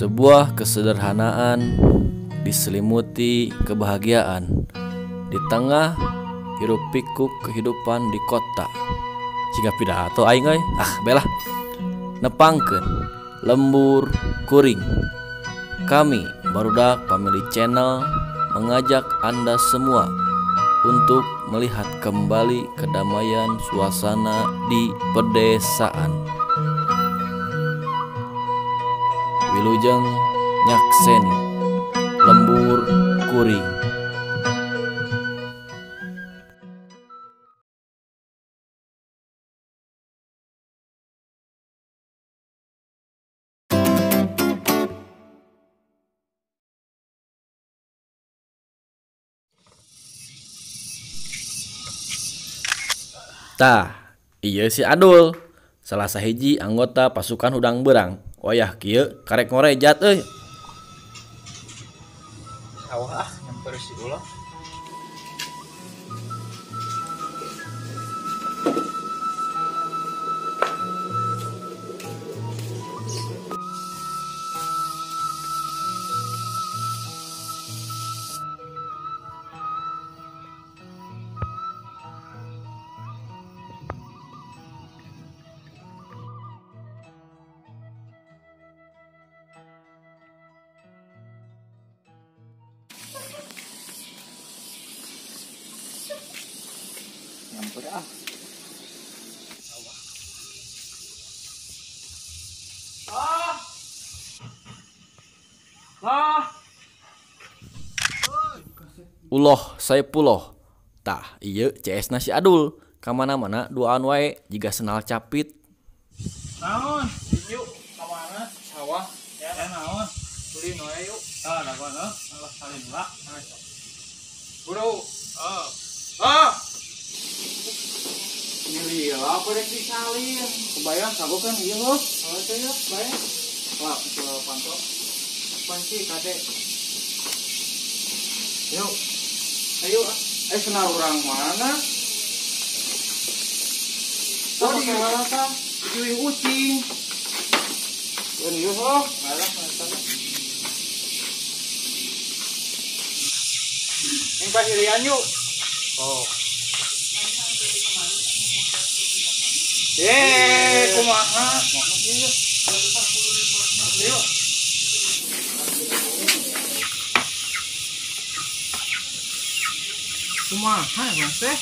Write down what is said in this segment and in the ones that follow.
Sebuah kesederhanaan diselimuti kebahagiaan di tengah hiruk pikuk kehidupan di kota. Jika pidato aing euy, ah belah. Nepangkeun lembur kuring. Kami Barudak Family Channel mengajak Anda semua untuk melihat kembali kedamaian suasana di pedesaan. Wilujeng nyakseni lembur kuring. Tah, ieu si Adul, salah sahiji anggota pasukan hudang beurang. Wayah kieu karek ngorejat euy. Sawah ah, nyamper si ulah. Nyamper ah. Ah. Ah. Uloh Saepuloh. Tah, ieu CS na si Adul. Kamana-mana duaan wae jiga senal capit. Naon? Yuk, kamana? Sawah. Ya, naon? Ulin wae yuk. Tah, dagoan heuh. Alah salin lah. Bro. Ah. Ah. Ini apa rek disalin? Kebayang sago kan ieu heuh. Heuh teh ya, bayang. Wah, jual panto. Kunci kade. Yuk. Ayo, senar urang mana? Oh, di mana tah? Di ucing. Keun ieu heuh. Malah mantap. Ini pasirian yuk. Oh. Kumaha? Yuk. Kumaha emang teh?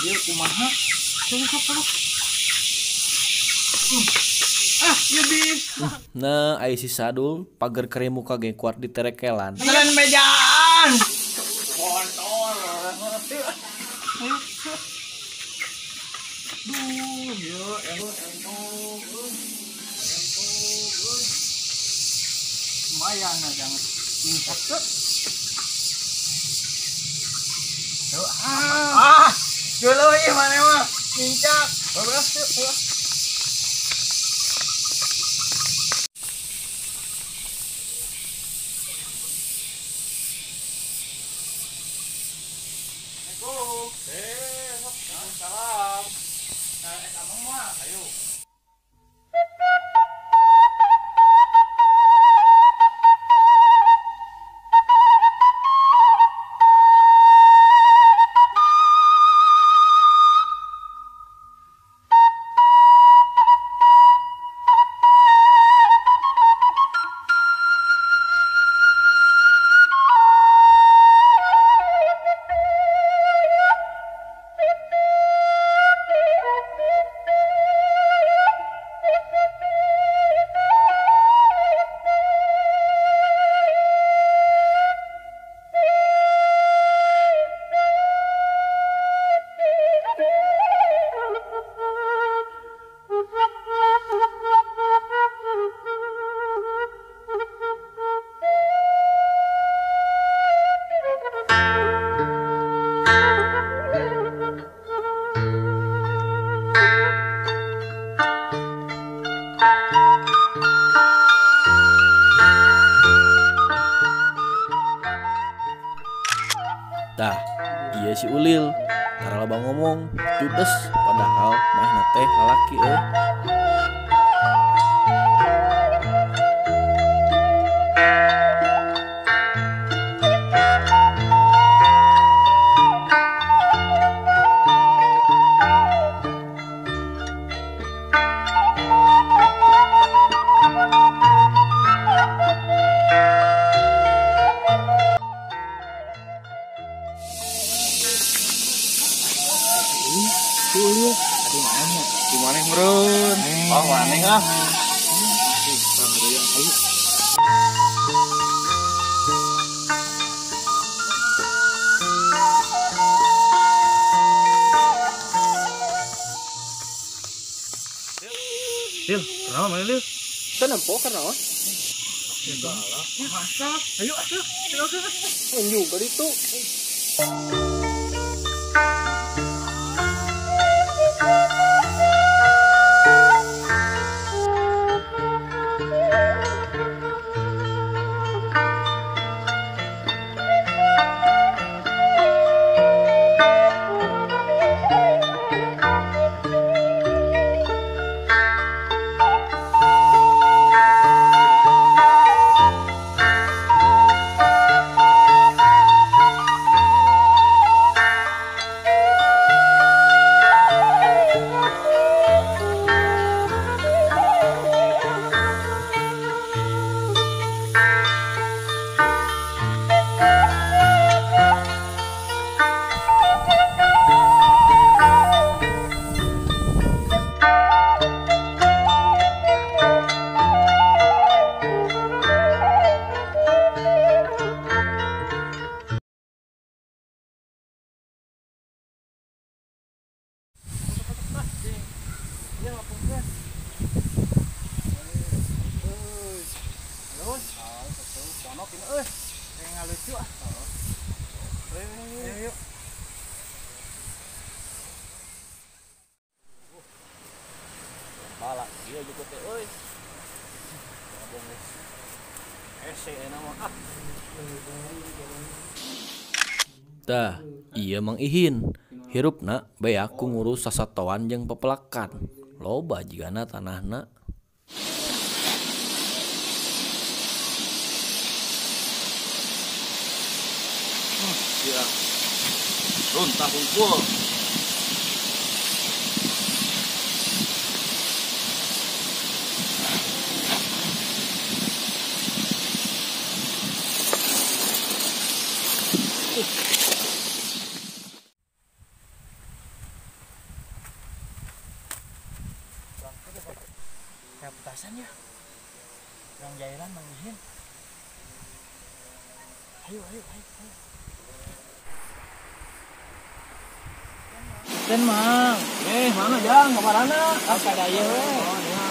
Ieu kumaha? Sok sok sok. Ah, ieu bisa. Nah, ai si Sadul pager kere muka ge kuat diterekelan. Keren mejaan. Kontol. Duh, ya, entog, entog, lumayan aja jangan impak tuh. Ah, dulu ya mana mah, mincak, bagus tuh. Assalamualaikum. Salam. Amang mah, ayo. Tah, ieu si Ulil, taralaba ngomong, judes padahal manehna teh lalaki euy. Lucu ieu. Aduh mana? Di mana meureun? Oh, maneh ah. Ayo. Lil, kenapa mana Lil? Kita nempo karena masak. Ayo atuh. Juga itu. Balak dia juga teh euy. Hese nama ah. Tah, ieu Mang Ihin. Hirupna beak ku ngurus sasatoan jeung pepelakan. Loba jigana tanahna. Ya. Runtah kumpul. Kayak petasan ya. Orang jailan Mang Ihin. Ayo, ayo, ayo, ayo. Den Mang. Mana jang? Kamarana? Ah, kadaya we. Oh, iya.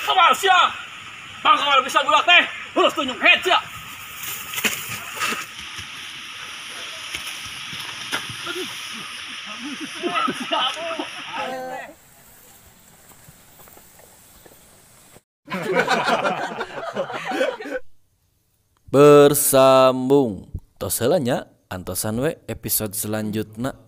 Kebal sia. Bang kebal bisa gulak teh. Harus tunjuk head sia. Bersambung. Tos heula nya, antosan we episode selanjutna.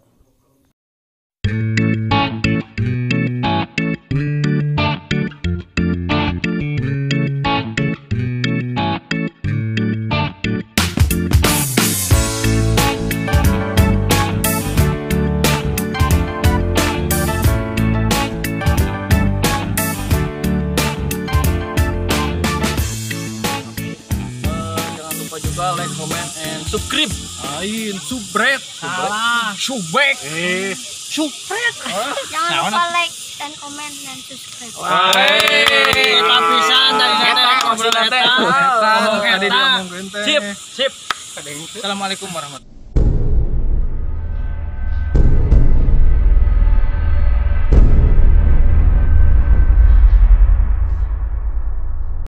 Juga like, comment, and subscribe. Lain, subscribe. Salah. Subscribe. Subscribe. Jangan lupa like dan komen dan subscribe. Papisan tadi ngobrol eta. Tadi diomongkeun teh. Sip, sip. Assalamualaikum warahmatullahi.